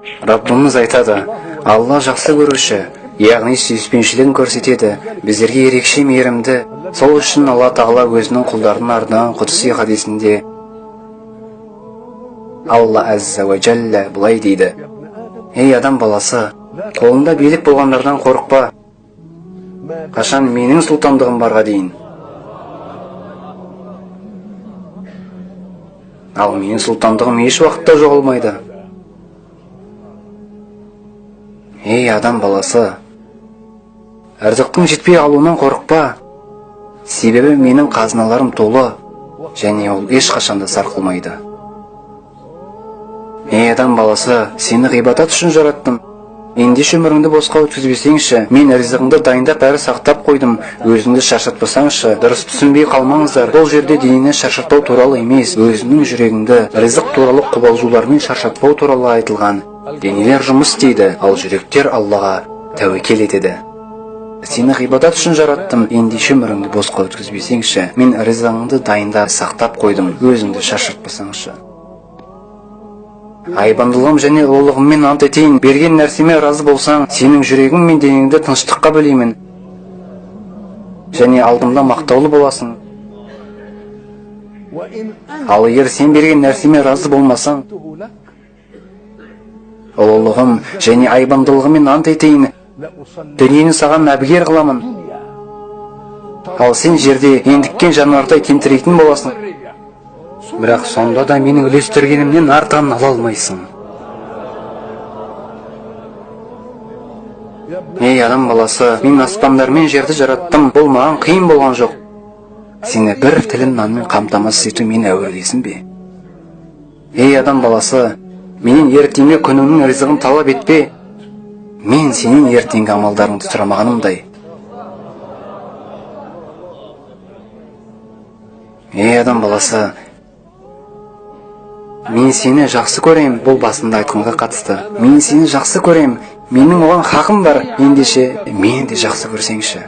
Раббымыз айтады: Алла жақсы көруші, яғни сүйіспеншілігін көрсетеді, біздерге ерекше мейірімді. Сол үшін Алла Тағала өзінің құлдарына арнаған құдси хадисінде Алла Азза уа Джалла былай дейді: Ей адам баласы, қолында билік болғандардан қорықпа, қашан менің сұлтандығым барға дейін. Ал менің сұлтандығым еш уақытта жоғалмайды. Ей адам баласы, ырзықтың жетпей қалуынан қорықпа, себебі менің қазыналарым толы және ол ешқашан да сарқылмайды. Ей адам баласы, сені ғибадат үшін жараттым. Ендеше өміріңді босқа өткізбесеңші, мен ризығыңды дайындап әрі сақтап қойдым, өзіңді шаршатпасаңшы. Дұрыс түсінбей қалмаңыздар, бұл жерде денені шаршатпау туралы емес, өзіңнің жүрегіңді ризық туралы қобалжулармен шаршатпау туралы айтылған. Денелер жұмыс істейді, ал жүректер Аллаға тәуекел етеді. Сені ғибадат үшін жараттым, ендеше өміріңді босқа өткізбесеңші, мен ризығыңды дайындап сақтап қойдым, өзіңді шаршатпасаңшы. Айбандылығым және ұлылығыммен ант етейін, берген нәрсеме разы болсаң, сенің жүрегің мен денеңді тыныштыққа бөлеймін және алдымда мақтаулы боласың. Ал егер сен берген нәрсеме разы болмасаң, ұлылығым және айбандылығыммен ант етейін, дүниені саған әбігер қыламын, ал сен жерде ендіккен жануардай тентірейтін боласың. Бірақ сонда да менің үлестіргенімнен артығын ала алмайсың. Ей адам баласы, мен аспандар мен жерді жараттым, бұл маған қиын болған жоқ. Сені бір тілім нанмен қамтамасыз ету мені әурелесін бе? Ей адам баласы, менен ертеңгі күніңнің ризығын талап етпе, мен сенен ертеңгі амалдарыңды сұрамағанымдай. Ей адам баласы, мен сені жақсы көрем, бұл басында айтқанға қатысты. Мен сені жақсы көрем, менің оған хақым бар, ендеше мені де жақсы көрсеңші.